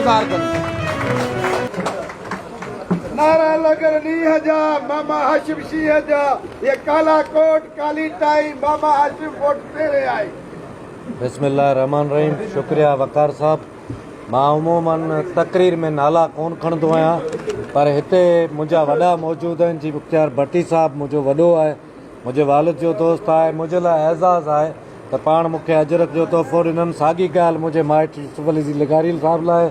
اظهار ڪن. نعرا لڳن ڏينهن جا، ماما هاشم شينهن جا، هي ڪالا ڪوٽ ڪالي ٽائي، ماما هاشم ووٽ تيري آئي. بسم الله الرحمٰن الرحيم شڪريه وقار صاحب مان عموماً تقرير ۾ نالا ڪون کڻندو آهيان پر هتي منهنجا وڏا موجود آهن جي مختيار ڀٽي صاحب منهنجو وڏو آهي منهنجي والد جو دوست آهي، منهنجي لاء اعزاز آهي ته پاڻ مون کي اجرڪ جو تحفو ڏنن، ساڳي ڳالهه منهنجي مائٽ يوسف علي زي لغاري صاحب لاء،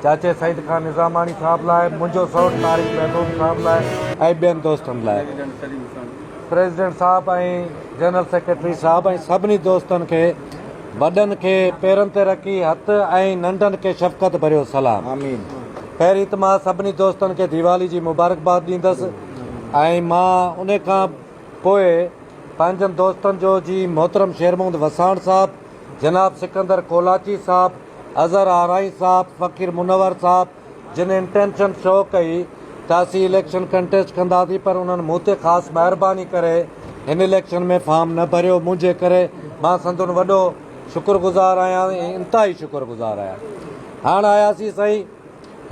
چاچي سعيد خان نظاماڻي صاحب لاء، منهنجو سئوٽ طارق محبوب صاحب لاء ۽ ٻين دوستن لاء. پريزيڊنٽ صاحب ۽ جنرل سيڪريٽري صاحب ۽ سڀني دوستن کي وڏن کي پيرن تي رکي هٿ ۽ ننڍن کي شفقت ڀريو سلام. پهرين ته مان سڀني دوستن کي ديوالي جي مبارڪباد ڏيندس. ۽ مان ان کان پوء پنهنجن دوستن جو جي محترم شير محمد وساڻ صاحب، جناب سڪندر ڪولاچي صاحب، اظهر آرائين صاحب، فقير منور صاحب جن انٽينشن شو ڪئي ته اسين اليڪشن ڪنٽيسٽ ڪنداسين پر انهن مون تي خاص مهرباني ڪري هن اليڪشن ۾ فارم نه ڀريو منهنجي ڪري مان سندن وڏو شڪر گذار آهيان ۽ انتهائي شڪر گذار آهيان هاڻ آياسين سائين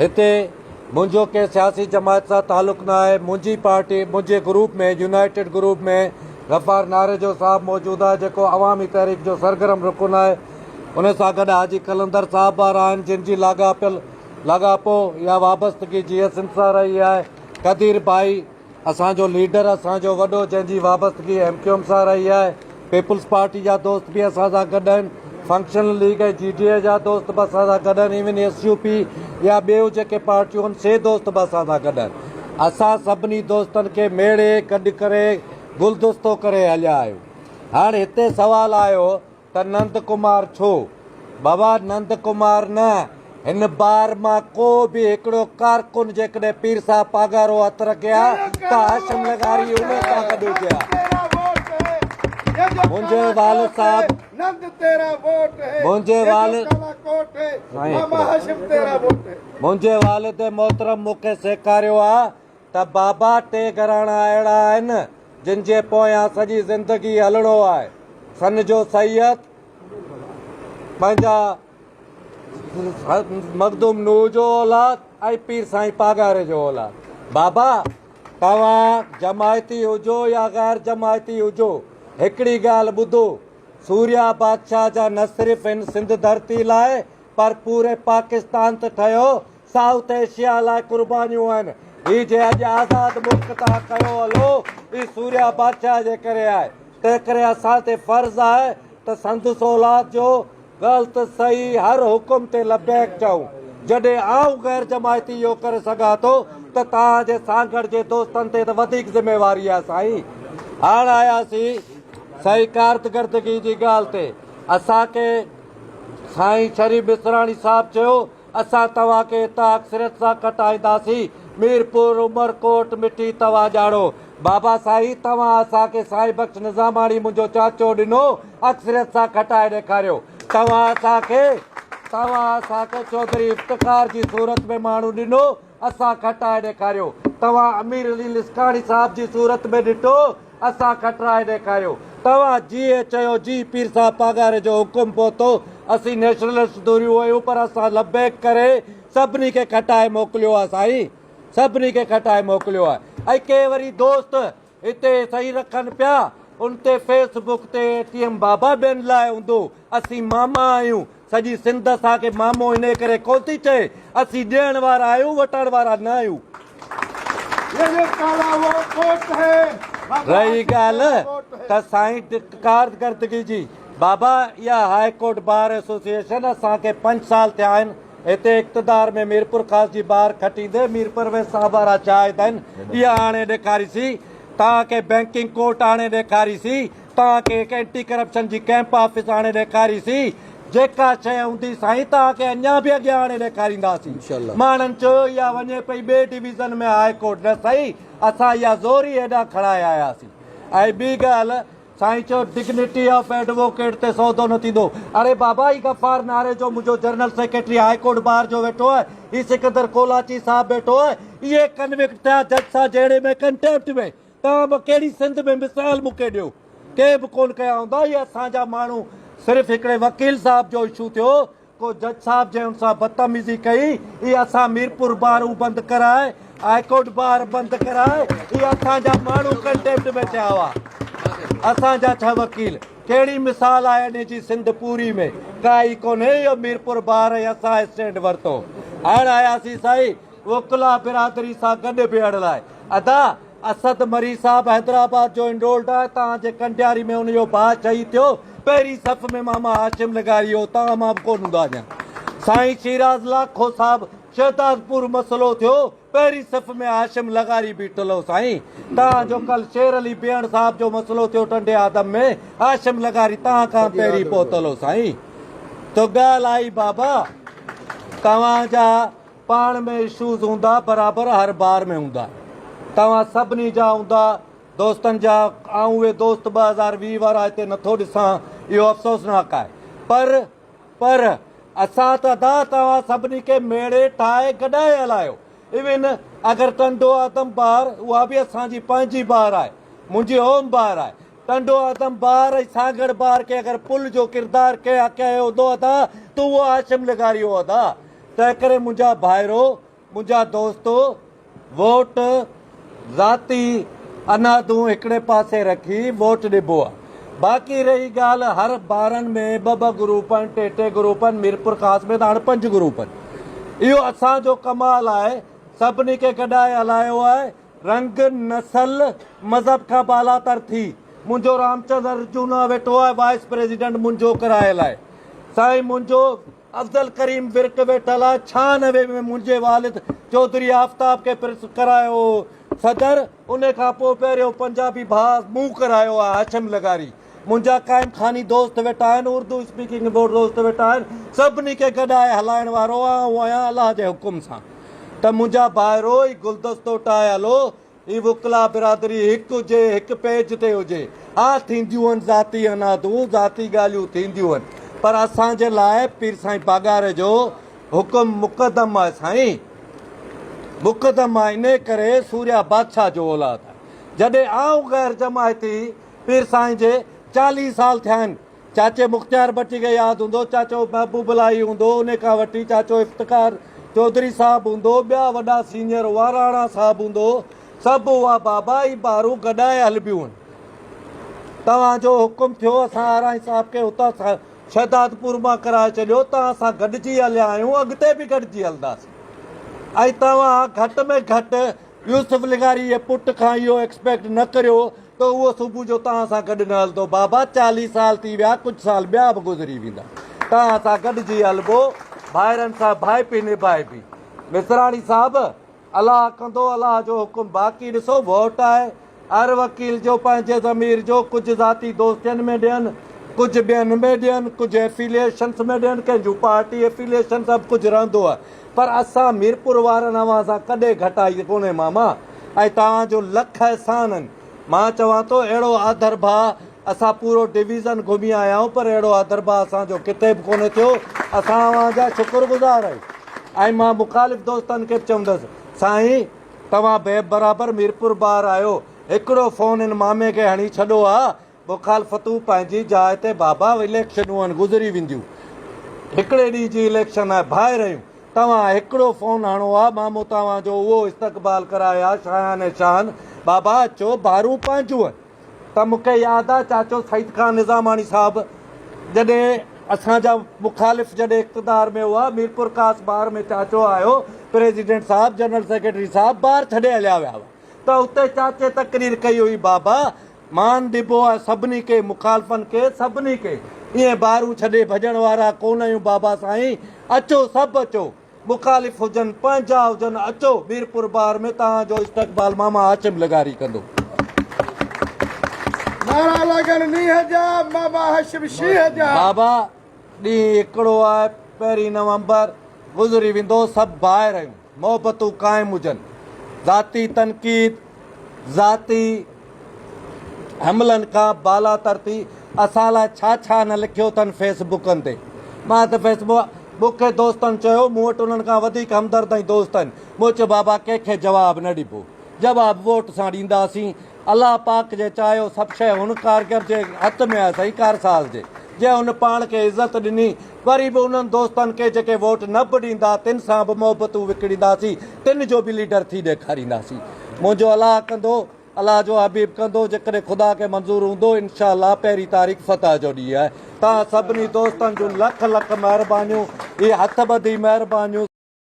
هتي منهنجو ڪنهن سياسي جماعت سان تعلق نه آهي، منهنجي پارٽي منهنجي group ۾ united group ۾ Ghaffar Narejo صاحب موجود آهي جيڪو عوامي تحريڪ جو سرگرم رڪن آهي ان سان گڏ حاجي قلندر صاحب وارا آهن جن جي لاڳاپيل لاڳاپو يا وابستگي جيئي سنڌ سان رهي آهي قدير ڀائي اسان جو ليڊر اسان جو وڏو جنهن جي وابستگي ايم ڪيو ايم سان رهي آهي، پيپلز پارٽي جا دوست به اسان سان گڏ آهن، فنڪشنل ليگ ۽ جي ڊي اي جا دوست به اسان سان گڏ آهن، ايون ايس يو پي يا ٻيون جيڪي پارٽيون آهن سي دوست به اسان سان گڏ آهن. اسان سڀني دوستن کي ميڙي گڏ ڪري گلدستو ڪري هليا آهيون. هاڻ هتي سوال آيو ته نند ڪمار ڇو؟ بابا نند ڪمار نه، هن بار مان ڪو به هڪڙو ڪارڪن جيڪڏهن پير صاحب پاڳارو هٿ رکي ها ته هاشم لغاري ان سان گڏ هجي ها. منهنجي والد صاحب منهنجي والد منهنجي والد محترم مون کي سيکاريو آ ته بابا ٽي گهراڻا اهڙا آهن جن جي پويان سڄي زندگي هلڻو آهي. سن جو سيد، پنهنجا مخدوم نوح جو اولاد ۽ پير سائين پاڳاري جو اولاد. بابا توهان جماعتي هجو يا غير جماعتي هجو هڪڙي ڳالهه ٻڌو سوريا بادشاهه جا نه صرف هن سنڌ ڌرتي لاء پر پوري پاڪستان ته ٺهيو سائوٿ ايشيا لاء قربانيون آهن. هي جي اڄ آزاد ملڪ تان ڪيو هلو هي سوريا بادشاهه جي ڪري آهي. تنهنڪري اسان تي فرض آهي ته سندس اولاد جو غلط صحيح هر حڪم تي لبيڪ چئون. جڏهن آئون غير جماعتي اهو ڪري سگهان ٿو ته توهان جي سانگهڙ جي دوستن تي ته وڌيڪ ذميواري آهي سائين. هاڻ آياسين سائين ڪارڪردگي جي ڳالهه تي. اسان کي سائين شريف مصراڻي صاحب چيو اسان توهان کي اتان اڪثريت سان کٽائينداسين، ميرپور، عمرڪوٽ، مٺي توهان ڄاڻو. بابا سائين توهان اسان کي سائين بخش نظاماڻي منهنجو چاچو ڏنو اڪثريت سان کٽائي ڏيکاريو. توهان اسان کي توهان اسان کي چوڌري افتخار جي صورت ۾ ماڻهو ڏنو اسان کٽائي ڏيکاريو. توهان امير علي لسڪاڻي صاحب جي صورت ۾ ڏٺو اسان کٽرائي ڏيکاريو. توهان جيئن چيو جي پير صاحب پاڳاري جو حڪم پهتو اسين نيشنلسٽ ڌريون هيون پر اسان لبيڪ ڪري سڀني کي کٽائي موڪليو آ سائين سڀني کي کٽائي موڪليو آ ۽ ڪي وري دوست هتي صحيح رکن پيا ان تي فيس بڪ تي اي ٽي ايم بابا ٻين لاء هوندو اسين ماما آهيون سڄي سنڌ اسان کي مامو انهي ڪري ڪونه ٿي چئي، اسين ڏيڻ وارا آهيون وٺڻ وارا نه آهيون. رهي ڳالهه ته سائين ڪارڪردگي جي، بابا اها هاء ڪورٽ بار ايسوسيئيشن اسان کي پنج سال ٿيا آهن هتي اقتدار ۾ ميرپورخاص جي بار کٽيندي مير پرويز صاحب وارا شاهد آهن اها آڻي ڏيکاريسين توهان کي بينڪنگ ڪورٽ آڻي ڏيکاريسين توهان کي هڪ اينٽي ڪرپشن جي ڪئمپ آفيس آڻي ڏيکاريسين، جيڪا شيء هوندي سائين توهان کي اڃا به اڳيان آڻي ڏيکارينداسين. ماڻهن چيو اها وڃي پئي ٻئي ڊويزن ۾ هاء ڪورٽ نه سائين اسان اها زوري هيڏانهن کڻائي آياسين. ۽ ٻي ڳالهه سائين چيو ڊگنيٽي آف ايڊووڪيٽ تي سودو نه ٿيندو. اڙي بابا هي غفار ناريجو منهنجو general secretary high court bar جو ويٺو آهي، هي سڪندر ڪولاچي صاحب ويٺو آهي، اهي ڪنوڪٽ ٿيا جج سان جهيڙي ۾ ڪنٽيمپٽ ۾. توهان به ڪهڙي سنڌ ۾ مثال مون کي ڏيو ڪنهن به ڪونه ڪيا هوندا اهي اسان جا ماڻهو صرف هڪڙي وڪيل صاحب جو اشو ٿيو ڪو جج صاحب جنهن ان سان بدتميزي ڪئي، اهي اسان ميرپور بارون بند ڪرائي، هاء ڪورٽ بار بند ڪرائي، اهي اسان جا ماڻهو ڪنٽيمپٽ ۾ ٿيا هئا. اسان جا ڇهه وڪيل. ڪهڙي مثال آهي انهي جي سنڌ پوري ۾ ڪائي ڪونهي. اهو ميرپور بار ۽ اسان اسٽينڊ ورتو. هاڻ آياسين سائين وڪلا برادري سان گڏ بيهڻ لاء. ادا اسد مري صاحب حيدرآباد جو انرولڊ آهي، توهان جي ڪنڊياري ۾ ان جو ڀاء شهيد ٿيو، پهرين صف ۾ ماما هاشم لغاري هو، توهان مان به ڪونه هوندا اڃا. سائين شيراز لاکو صاحب شهدادپور مسئلو ٿيو، پهرين صف ۾ هاشم لغاري بيٺل هو. سائين توهان جو ڪل شير علي بيهڻ صاحب جو مسئلو ٿيو ٽنڊي آدم ۾، هاشم لغاري توهان کان پهرين پهتل هو. سائين تو ڳالهه آئي بابا توهان جا پاڻ ۾ اشوز هوندا برابر هر بار ۾ هوندا توهان سڀني جا هوندا دوستن جا آئون اهي دوست 2020 وارا هتي نٿو ڏسان اهو افسوسناڪ آهي پر پر اسان ته ادا توهان سڀني کي ميڙي ٺاهي گڏائي هلايو ايون اگر ٽنڊو آدم بار اها به اسان جي پنهنجي بار آهي منهنجي هوم بار آهي ٽنڊو آدم بار ۽ سانگهڙ بار کي اگر پل جو ڪردار ڪنهن ڪيو هوندو ادا ته اهو هاشم لغاري هو ادا تنهنڪري منهنجا ڀائرو، منهنجا دوستو، ووٽ ذاتي عنادون هڪڙي پاسي رکي ووٽ ڏبو آ. باقي رهي ڳالهه هر بارن ۾ ٻه ٻه گروپ آهن، ٽي ٽي گروپ آهن، ميرپورخاص ۾ ته هاڻ پنج گروپ آهن. اهو اسان جو ڪمال آهي، سڀني کي گڏائي هلايو آهي. رنگ، نسل، مذهب کان بالاتر ٿي منهنجو رامچند ارجونا ويٺو آهي، وائيس پريزيڊنٽ منهنجو ڪرايل آهي. سائين منهنجو افضل ڪريم ورڪ ويٺل آ، 96 ۾ منهنجي والد چوڌري آفتاب کي پرس ڪرايو هو صدر، ان کان پوء پهريون پنجابي ڀاء مون ڪرايو آ، هاشم لغاري. منهنجا قائم خاني دوست ويٺا آهن، اردو اسپيڪنگ بورڊ دوست ويٺا آهن، سڀني کي گڏائي هلائڻ وارو آئون آهيان الله جي حڪم سان. ته منهنجا ڀائرو هي گلدستو ٺاهي هلو، هي وڪلا برادري هڪ هجي، هڪ پيج تي هجي. ها ٿينديون آهن ذاتي عنادون، ذاتي ڳالهيون ٿينديون آهن، پر اسان جي لاء پير سائين پاڳاري جو حڪم مقدم آهي سائين، مقدم آهي، انهي ڪري سوريا بادشاهه جو اولاد آهي. جڏهن آئون غير جماعتي پير سائين جي 40 سال ٿيا آهن، چاچي مختيار ڀٽي کي ياد هوندو، چاچو محبوب الاهي هوندو، انهي کان وٺي چاچو افتخار چوڌري صاحب هوندو، ٻيا وڏا سينيئر هئا، راڻا صاحب هوندو، سڀ هئا بابا هي بارون گڏائي هلبيون هن. توهان جو حڪم ٿيو اسان آرائين صاحب کي اتان شهدادپور مان ڪرائي ڇڏيو، توهان سان گڏجي هليا آهيون، اڳتي به گڏجي هلنداسين ۽ توهان گهٽ ۾ گهٽ يوسف لغاري جي پٽ کان اهو ايڪسپيڪٽ نه ڪريو ته اهو صبح جو توهان سان گڏ نه هلندو. بابا 40 سال ٿي ويا ڪجهه سال ٻيا به گذري ويندا. توهان سان گڏجي هلبو، ڀائرن سان ڀائپي نڀائبي. مصراڻي صاحب الله ڪندو الله جو حڪم باقي ڏسو ووٽ آهي هر وڪيل جو پنهنجي ضمير جو ڪجهه ذاتي دوستين ۾ ڏين ڪجهه ٻين ۾ ڏين ڪجهه افيليئيشنس ۾ ڏين ڪنهن جون پارٽي افيليئيشن سڀ ڪجهه رهندو آهي پر اسان ميرپور وارن اوهان سان ڪڏهن گهٽائي ڪونهي ماما ۽ توهان جو لک احسان آهن مان چوان ٿو اهڙو آڌر ڀاء اسان پورو ڊويزن گهمي آيا آهيون پر اهڙو آڌر ڀاء اسان جو ڪٿي به ڪونهي ٿيو اسان اوهان جا شڪر گذار آهيون ۽ مان مخالف دوستن کي به چوندس سائين توهان بي برابر ميرپور بار آهيو هڪڙو فون هن مامي کي هڻي ڇڏو ها مخالفتون پنهنجي جاء تي بابا اليڪشنون آهن گذري وينديون هڪڙي ڏينهن جي اليڪشن آهي ڀائر آهيون توهان هڪڙو فون هڻو ها مامو توهان جو اهو استقبال ڪرائي ها شايان شان بابا اچو بارون پنهنجون آهن ته مون کي ياد آهي چاچو سعيد خان نظاماڻي صاحب جڏهن اسان جا مخالف جڏهن اقتدار ۾ هئا ميرپورخاص بار ۾ چاچو آيو پريزيڊنٽ صاحب جنرل سيڪريٽري صاحب بار ڇڏي هليا ويا هئا ته اتي چاچي تقرير ڪئي هئي بابا مان ڏبو آهي سڀني کي مخالفن کي سڀني کي ائين بارون ڇڏي ڀڄڻ وارا ڪونه آهيون بابا سائين اچو سڀ اچو مخالف هجن پنهنجا هجن اچو ميرپور بار ۾ توهان جو استقبال ماما هاشم لغاري ڪندو. نعرا لڳن نينهن جا ماما هاشم شينهن جا. بابا ڏينهن هڪڙو آهي پهرين نومبر گذري ويندو سڀ ڀائر آهيون محبتون قائم هجن ذاتي تنقيد ذاتي حملن کان بالاتر ٿي اسان لاء ڇا ڇا نه لکيو اٿن فيس بڪن تي مان ته فيس بڪ مون کي دوستن چيو مون وٽ انهن کان وڌيڪ همدرد ۽ دوست آهن مون چيو بابا ڪنهن کي جواب نه ڏبو جواب ووٽ سان ڏينداسين الله پاڪ جي چاهيو سڀ شيء هن ڪارگر جي هٿ ۾ آهي سائين ڪارساز جي. جنهن هن پاڻ کي عزت ڏني. وري به انهن دوستن کي جيڪي ووٽ نه به ڏيندا تن سان به محبتون وڪڻينداسين، تن جو به ليڊر ٿي ڏيکارينداسين. منهنجو الله ڪندو، الله جو حبيب ڪندو، جيڪڏهن خدا کي منظور هوندو انشاء الله پهرين تاريخ فتح جو ڏينهن آهي. توهان سڀني دوستن جون لک لک مهربانيون، هي هٿ ٻڌي مهربانيون.